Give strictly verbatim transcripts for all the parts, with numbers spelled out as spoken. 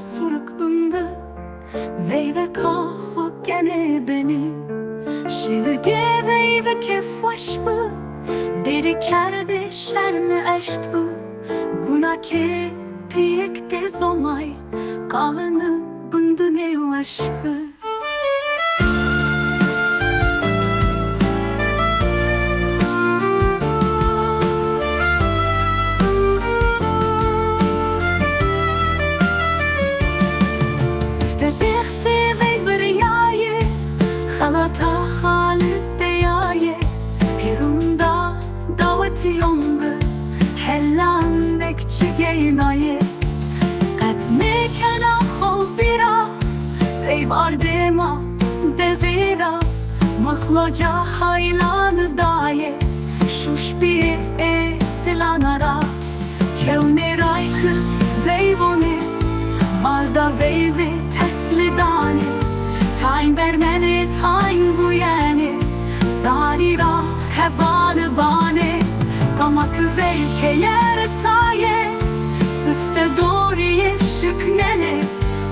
Suruk bindi, veyve ka xo kenê benî. Şêrigê veyve kêfweş bi, dêrî kerdê şermi eşt bi. Guna ke pîyêk dêz omay, qalini bindi nêweş bi. Sifte bêxsê vey birîyayê, xelata xali deyayê. Pêrunda dawetîyon bi, helan nek çi geynayê. Qet nêkena xo vîra, veyv ardê ma devê ra. Mixlaca haylani dayê, şuş bîyê ê silana ra. Kewnê rayki veyvonê, marda veyvê tesli danê. Tayn bermenê, tayn vuyenê, zarî ra hevali vanê. Gama ki veyv keye risayê, sifte dorîyê şiknenê.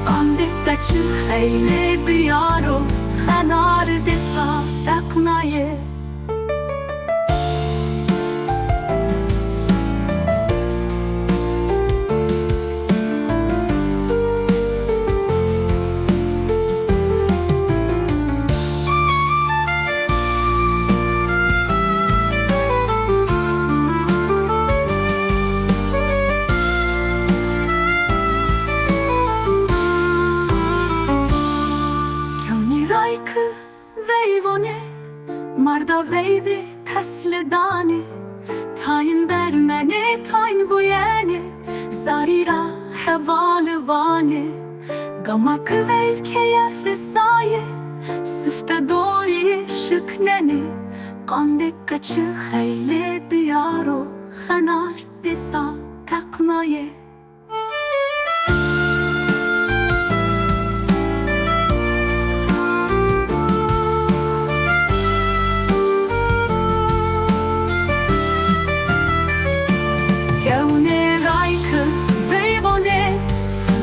Qandê qeçi xeylê biyaro, xenar dêsa teqnayê. Kewnî rayki veyvonê, marda veyvê tesli danê. Tayn bermenê, tayn vuyenê, zarî ra hevali vanê. Gama ki veyv keye risayê, sifte dorîyê şiknenê. Qandê qeçi xeylê biyaro, xenar dêsa teqnayê. Kewnê rayki veyvonê,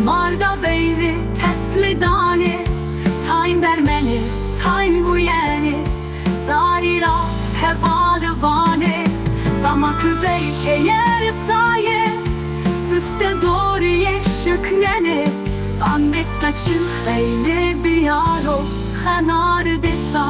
marda veyvê tesli danê. Tayn bermenê, tayn vuyenê, zarî ra hevali vanê. Gama ki veyv keye risayê, sifte dorîyê şiknenê. Qandê qeçi xeylê biyaro, xenar dêsa